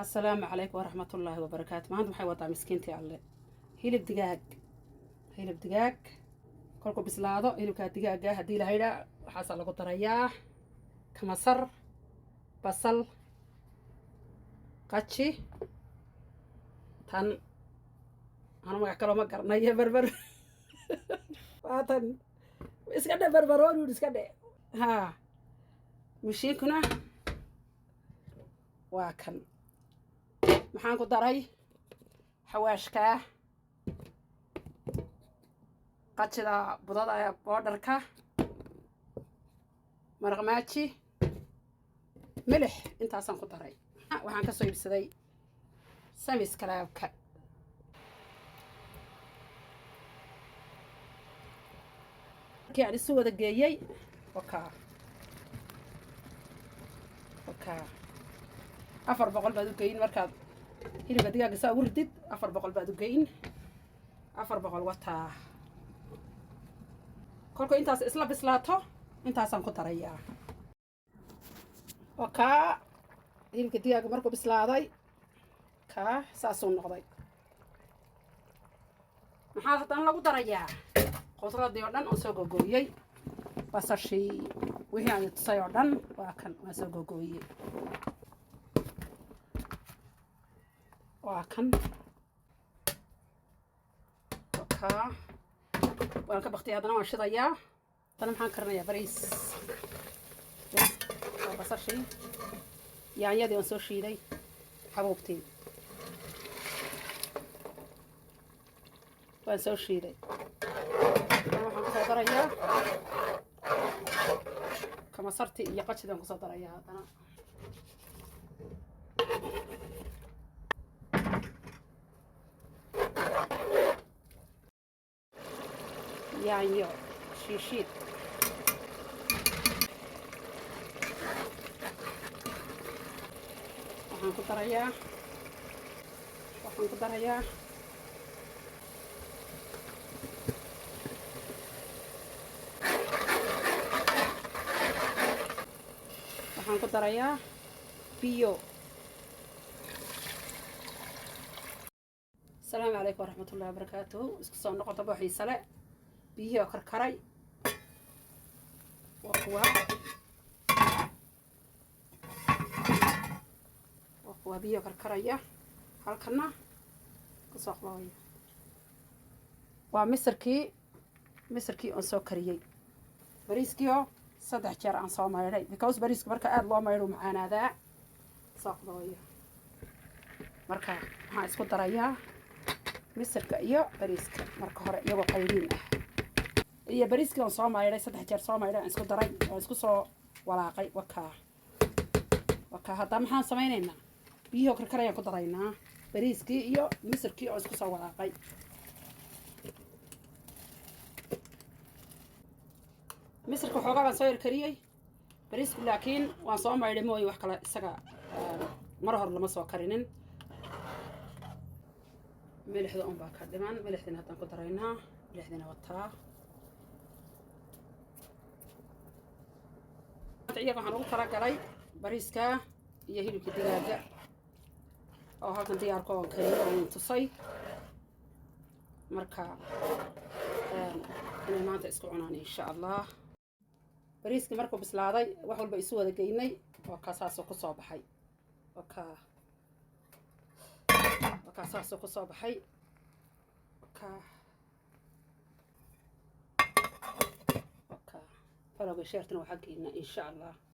Asalaamu calaykum waraxmatullaahi wabarakaatu. Maanta maxay wadaa miskiintii Alle? Hilib digaag, hilib digaag. Kolkuu bislaado hilibkaa digaaga, haddii lahaydaa, waxaasaa lagu darayaa: kamasar, basal, qaji, tan anu magac kaloo ma garanayo, berber waatan, iska dhe, berberoon iska dhe. Haa, mishiinkuna waa kan. Maxaan ku daray? Xawaashkaa, qajida budada ee boodharka, maraq Maggi, milix, intaasaan ku daray. Waxaan ka soo iibsaday Sam's Clubka. Markii aan isu wada geeyey, wakaa, wakaa. 400 baad u geyin. Markaad hilibka digaaga saa ugu ridid, 400 baad u geyin. 400 wataa. Kolku intaas isla bislaato, intaasaan ku darayaa. Wakaa, hilibka digaaga markuu bislaaday, kaa saasuu noqday. Maxaa haddana lagu darayaa? Khudradii oo dhan oon soo gogooyey, basashii, wixii aan tusay oo dhan waa kan, waan soo gogooyey, waa kan. Wakaa, waan ka baktiyay. Haddana waan shidayaa. Haddana maxaan karinayaa? Bariis. Waa basashii, yaanyadii waan soo shiiday, xabuubtii waan soo shiiday. Waxaan kusoo darayaa kamasartii iyo qajidii waan kusoo darayaa haddana. Yaanyo shiishiid, waxaan ku darayaa, waxaan ku darayaa waxaan ku darayaa biyo. Asalaamu calaykum waraxmatullahi wabarakaatuhu. Isku soo noqota booxiisale. Biyihii oo karkaray waa kuwa, waa kuwa biyihii oo karkaraya. Halkana kusoo qlooya waa misirkii, misirkii oon soo kariyey, bariiskii oo 3 jeer aan soo maydhay, because bariisku marka aada loo maydho macaanaadaa. Soo qlooya. Marka waxaan isku darayaa misirka iyo bariiska marka hore iyagoo qayriin ah, iyo bariiskii oon soo maydhay, 3 jeer soo maydhay, aan isku daray oo isku soo walaaqay. Wakaa, wakaa. Hadda maxaan samaynaynaa? Biyihii oo karkarayaan ku daraynaa bariiskii iyo misirkii oo isku soo walaaqay. Misirka waxoogaa baan soo yarkariyey, bariisku laakiin waan soo maydhay mooye, wax kale isaga mar hor lama soo karinin. Milixda un baa ka dhiman, milixdiina haddaan ku daraynaa. Milixdiina wataa. Iyaga waxaan ugu talagalay bariiska iyo hilibka digaaga oo halkan diyaarka oon kariyay oon tusay. Marka inay maanta isku cunaan, insha Allah. Bariiskii markuu bislaaday, wax walba isu wada geynay, waa kaa, saasoo kusoo baxay. Waa kaa, waa kaa, saasoo kusoo baxay. Waa kaa, waa kaa. Falowga, sheertana waa xaggeena, insha Allah.